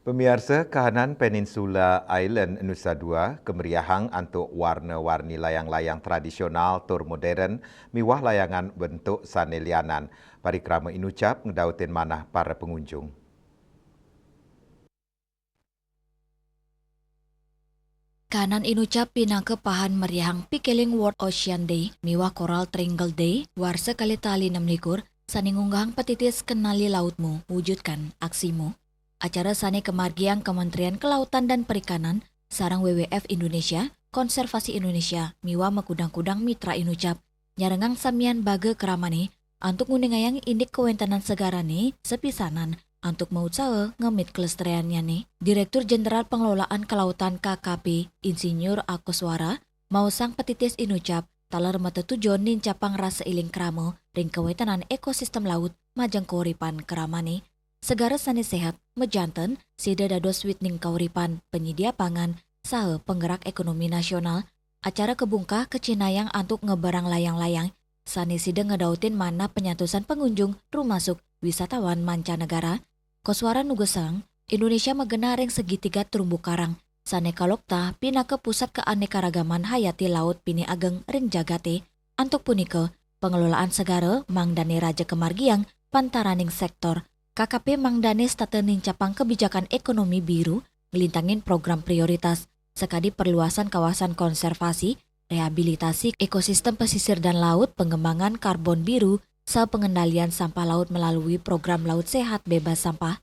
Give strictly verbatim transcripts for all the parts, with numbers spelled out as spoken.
Pamiarsa, kahanan Peninsula Island Nusa Dua kamariahan antuk warna-warni layang-layang tradisional tur modern miwah layangan bentuk sané lianan. Parikrama Inucap ngedautin manah para pengunjung. Kahanan Inucap pinaka pahan meriahang Pikeling World Ocean Day miwah Coral Triangle Day warsa kalih tali enam likur, sané ngunggahang petitis Kenali Lautmu, Wujudkan Aksimu. Acara sané kamargiang Kementerian Kelautan dan Perikanan sareng W W F Indonesia, Konservasi Indonesia, miwah makudang-kudang mitra Inucap nyarengang samian baga kramané antuk nguningayang indik kawéntenan segarané sapisanan antuk mautsaha ngemit kelestariannyané. Direktur Jenderal Pengelolaan Kelautan K K P, Insinyur A Koswara, maosang petitis Inucap taler matetujon nincapang rasa éling krama ring kawéntenan ekosistem laut majeng kauripan kramané. Segara sané séhat, majanten, sida dados witning kauripan, penyedia pangan, saha penggerak ekonomi nasional. Acara kabungkah kacihnayang antuk ngebarang layang-layang sané sida ngedautin manah panyantosan pengunjung, rumasuk wisatawan mancanegara. Koswara nugesang, Indonesia magenah ring segitiga terumbu karang sané kaloktah pinaka pusat keanekaragaman hayati laut pinih ageng ring jagaté. Antuk punika, pengelolaan segara mangdané raja kamargiang pantaraning sektor. K K P mangdané setata nincapang kebijakan ekonomi biru, nglintangin program prioritas, sakadi perluasan kawasan konservasi, rehabilitasi ekosistem pesisir dan laut, pengembangan karbon biru, saha pengendalian sampah laut melalui program Laut Sehat Bebas Sampah.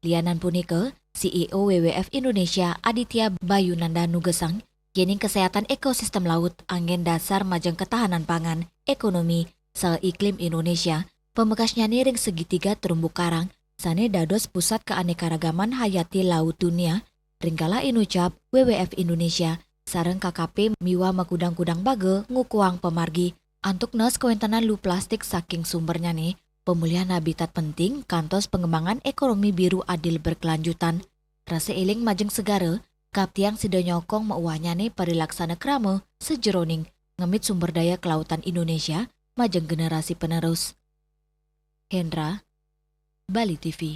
Lianan punika, C E O W W F Indonesia Aditya Bayu Nanda nugesang, yéning kesehatan ekosistem laut anggén dasar majeng ketahanan pangan, ekonomi, saha iklim Indonesia, pamekasnyané ring segitiga terumbu karang sané dados pusat keanekaragaman hayati laut dunia. Ring galah Inucap, W W F Indonesia, sareng K K P miwah makudang-kudang baga ngukuhang pamargi antuk nes kawéntenan luh plastik saking sumbernyané, pemulihan habitat penting, kantos pengembangan ekonomi biru adil berkelanjutan. Rasa éling majeng segara, kaptiang sida nyokong mauwahnyané parilaksana krama sajeroning ngemit sumber daya kelautan Indonesia majeng generasi penerus. Hendra, Bali T V.